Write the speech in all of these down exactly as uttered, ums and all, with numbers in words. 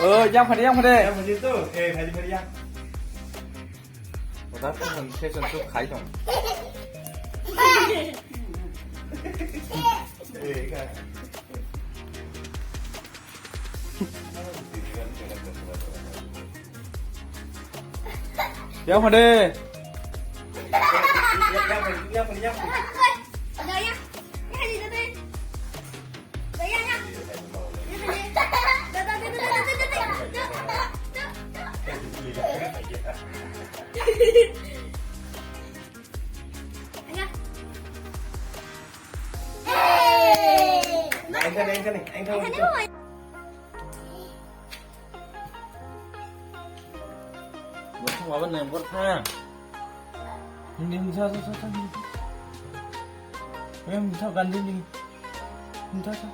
Oh, yang phade, yang phade. Yang phade tu. Eh, phade, phade, yang. Oda tu kan session tu khai tong. Eh, kan. Yang phade. Engkau, engkau, engkau. Bosong baba nang bor tha. Hindi hindi sa sa sa sa hindi. Hindi hindi sa gandhi hindi. Hindi sa sa.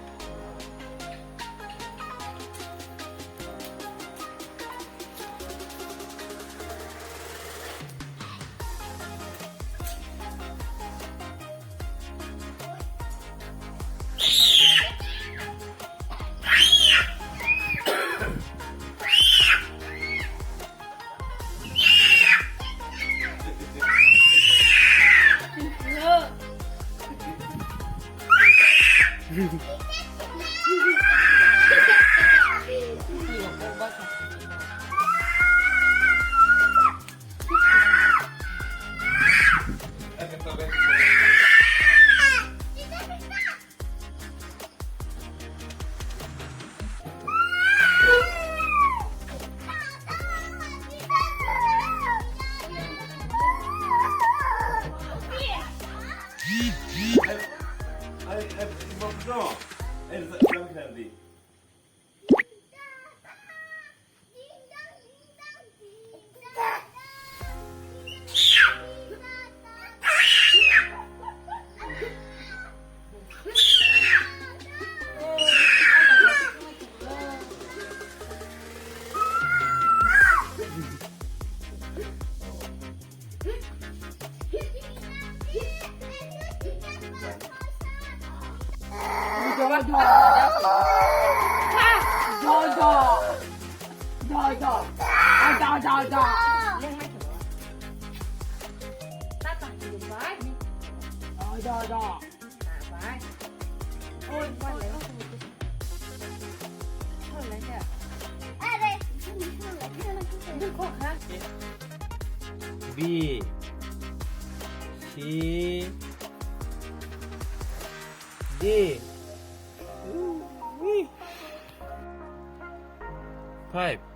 B C D. Five.